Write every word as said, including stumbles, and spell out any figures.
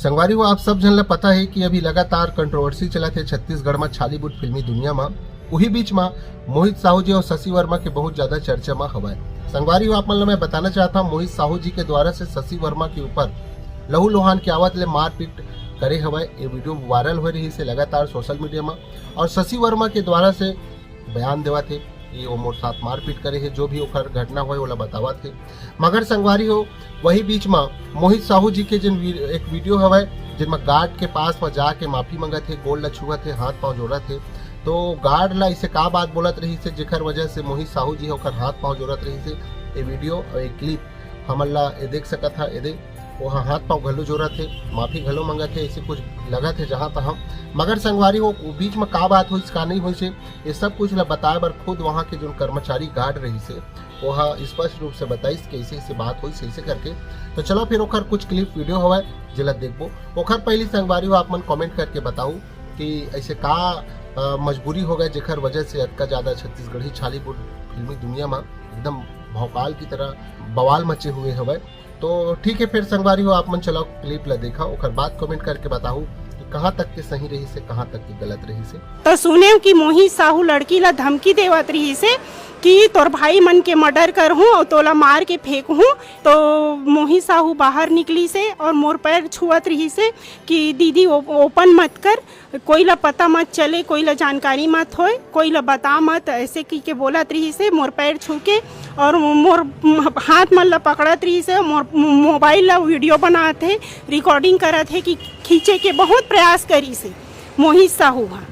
संगवारी हो, आप सब झन ला पता हे कि अभी लगातार कंट्रोवर्सी चलत हे छत्तीसगढ़ म छॉलीवुड फिल्मी दुनिया म। उही बीच म मोहित साहू जी अउ शशि वर्मा के बहुत ज्यादा चर्चा म हवय। संगवारी हो, आप मन ला मैं बताना चाहत हंव, मोहित साहू जी के द्वारा से शशि वर्मा के ऊपर लहू लोहान के आवत ले मारपीट करे हवय। ये वीडियो वायरल होए रहिस हे लगातार सोशल मीडिया म, अउ शशि वर्मा के द्वारा से बयान देवत हे कि वो मोर साथ मारपीट करे हे, जो भी ओकर घटना होए ओला बतावत हे। मगर संगवारी हो, वही बीच म मोहित साहू जी के जेन वी-, एक वीडियो हवय, जेन म गार्ड के पास म जाके माफी मंगत हे, गोड़ ल छुअत हे, हाथ पांव जोड़त हे। तो गार्ड ल इसे का बात बोलत रहिस हे, जेकर वजह से मोहित साहू जी ह ओकर हाथ पांव जोड़त रहिस हे। ये वीडियो अउ ये क्लिप हमन ला ये देख सकत हा, ये दे, वो ह हाथ पांव घलो जोड़त हे, माफी घलो मंगत हे, ऐसे कुछ लगत हे जहां तहां। मगर संगवारी हो, वो बीच म का बात होइस, का नहीं होइस हे, ये सब कुछ ला बताए बर खुद वहां के जोन कर्मचारी गार्ड रहिस हे, वो ह स्पष्ट रूप से बताइस कि ऐसे ऐसे बात होइस, ऐसे करके। तो चलो फिर ओकर कुछ क्लिप वीडियो हवय, जेला देखबो। ओकर पहली संगवारी हो, आप मन कमेंट करके बताऊ कि ऐसे का, अ, मजबूरी हो गए, जेकर वजह से अतका ज्यादा छत्तीसगढ़ी छॉलीवुड फिल्मी दुनिया म एकदम भौकाल की तरह बवाल मचे हुए हवय। तो ठीक है, फिर संगवारी हो, आप मन चलाओ क्लिप ला देखा, ओकर बाद कमेंट करके बताऊ कि कहाँ तक के सही रहिस हे, कहाँ तक के गलत रहिस हे। तो सुनेव कि मोहित साहू लड़की ला धमकी देवत रहिस हे कि तोर भाई मन के मर्डर करहूं अउ तोला मार के फेंकहूं। तो मोहित साहू बाहर निकलिस हे अउ मोर पैर छुअत रहिस हे कि दीदी, ओ-, ओपन मत कर, कोई ला पता मत चले, कोई ला जानकारी मत होए, कोई ला बता मत, ऐसे की के बोलत रहिस हे मोर पैर छू के। अउ मोर हाथ मन ला पकड़त रहिस हे, मोर मोबाइल ला वीडियो बनात हे, रिकॉर्डिंग करत हे कि खींचे के बहुत प्रयास करिस हे मोहित साहू ह।